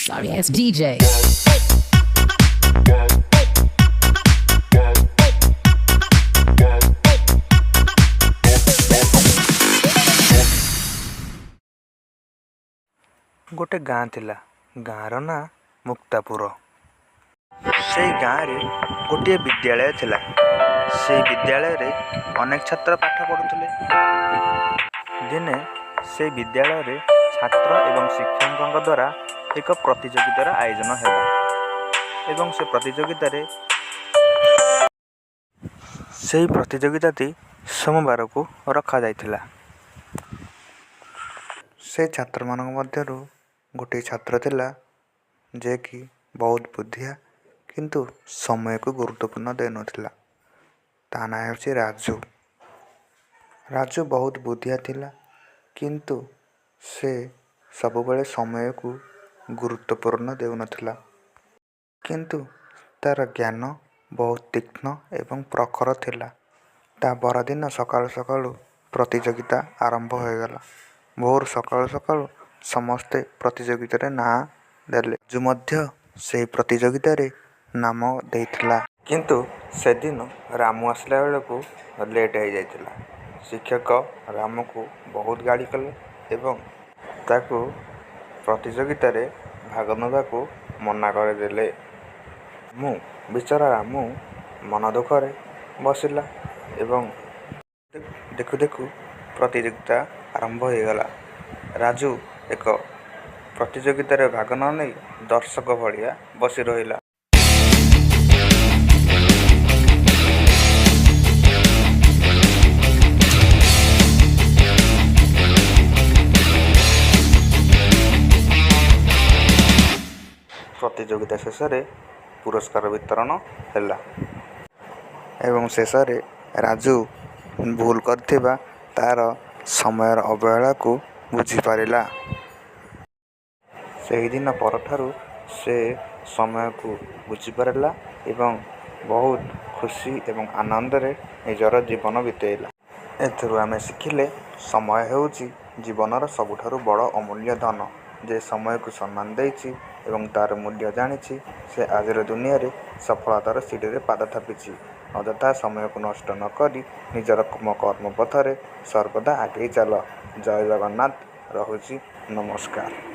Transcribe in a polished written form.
Sorry ass DJ. ଗୋଟେ ଗାଁ ଥିଲା, ଗାଁର ନାଁ ମୁକ୍ତାପୁର। ସେଇ ଗାଁରେ ଗୋଟିଏ ବିଦ୍ୟାଳୟ ଥିଲା। ସେଇ ବିଦ୍ୟାଳୟରେ ଅନେକ ଛାତ୍ର ପାଠ ପଢ଼ୁଥିଲେ। ଦିନେ ସେଇ ବିଦ୍ୟାଳୟରେ ଛାତ୍ର ଏବଂ ଶିକ୍ଷକଙ୍କ ଦ୍ୱାରା ଏକ ପ୍ରତିଯୋଗିତାର ଆୟୋଜନ ହେଲା ଏବଂ ସେ ପ୍ରତିଯୋଗିତାରେ ସେଇ ପ୍ରତିଯୋଗିତାଟି ସୋମବାରକୁ ରଖାଯାଇଥିଲା। ସେ ଛାତ୍ରମାନଙ୍କ ମଧ୍ୟରୁ ଗୋଟିଏ ଛାତ୍ର ଥିଲା, ଯିଏକି ବହୁତ ବୁଦ୍ଧିଆ କିନ୍ତୁ ସମୟକୁ ଗୁରୁତ୍ୱପୂର୍ଣ୍ଣ ଦେଉନଥିଲା। ତା ନାଁ ହେଉଛି ରାଜୁ। ରାଜୁ ବହୁତ ବୁଦ୍ଧିଆ ଥିଲା, କିନ୍ତୁ ସେ ସବୁବେଳେ ସମୟକୁ ଗୁରୁତ୍ୱପୂର୍ଣ୍ଣ ଦେଉନଥିଲା, କିନ୍ତୁ ତା'ର ଜ୍ଞାନ ବହୁତ ତୀକ୍ଷ୍ଣ ଏବଂ ପ୍ରଖର ଥିଲା। ତା ପରଦିନ ସକାଳୁ ସକାଳୁ ପ୍ରତିଯୋଗିତା ଆରମ୍ଭ ହୋଇଗଲା। ଭୋର ସକାଳୁ ସକାଳୁ ସମସ୍ତେ ପ୍ରତିଯୋଗିତାରେ ନାଁ ଦେଲେ। ରାଜୁ ମଧ୍ୟ ସେହି ପ୍ରତିଯୋଗିତାରେ ନାମ ଦେଇଥିଲା, କିନ୍ତୁ ସେଦିନ ରାମୁ ଆସିଲା ବେଳକୁ ଲେଟ୍ ହେଇଯାଇଥିଲା। ଶିକ୍ଷକ ରାମୁକୁ ବହୁତ ଗାଳି କଲେ ଏବଂ ତାକୁ ପ୍ରତିଯୋଗିତାରେ ଭାଗ ନେବାକୁ ମନା କରିଦେଲେ। ରାମୁ, ବିଚରା ରାମୁ ମନ ଦୁଃଖରେ ବସିଲା ଏବଂ ଦେଖୁ ଦେଖୁ ପ୍ରତିଯୋଗିତା ଆରମ୍ଭ ହୋଇଗଲା। ରାଜୁ ଏକ ପ୍ରତିଯୋଗିତାରେ ଭାଗ ନ ନେଇ ଦର୍ଶକ ଭଳିଆ ବସି ରହିଲା। ପ୍ରତିଯୋଗିତା ଶେଷରେ ପୁରସ୍କାର ବିତରଣ ହେଲା ଏବଂ ଶେଷରେ ରାଜୁ ଭୁଲ କରିଥିବା ତା'ର ସମୟର ଅବହେଳାକୁ ବୁଝିପାରିଲା। ସେହିଦିନ ପରଠାରୁ ସେ ସମୟକୁ ବୁଝିପାରିଲା ଏବଂ ବହୁତ ଖୁସି ଏବଂ ଆନନ୍ଦରେ ନିଜର ଜୀବନ ବିତେଇଲା। ଏଥିରୁ ଆମେ ଶିଖିଲେ, ସମୟ ହେଉଛି ଜୀବନର ସବୁଠାରୁ ବଡ଼ ଅମୂଲ୍ୟ ଧନ। ଯେ ସମୟକୁ ସମ୍ମାନ ଦେଇଛି ଏବଂ ତା'ର ମୂଲ୍ୟ ଜାଣିଛି, ସେ ଆଜିର ଦୁନିଆରେ ସଫଳତାର ସିଡ଼ିରେ ପାଦ ଥାପିଛି। ଅଯଥା ସମୟକୁ ନଷ୍ଟ ନ କରି ନିଜର କର୍ମପଥରେ ସର୍ବଦା ଆଗେଇ ଚାଲ। ଜୟ ଜଗନ୍ନାଥ। ରହୁଛି, ନମସ୍କାର।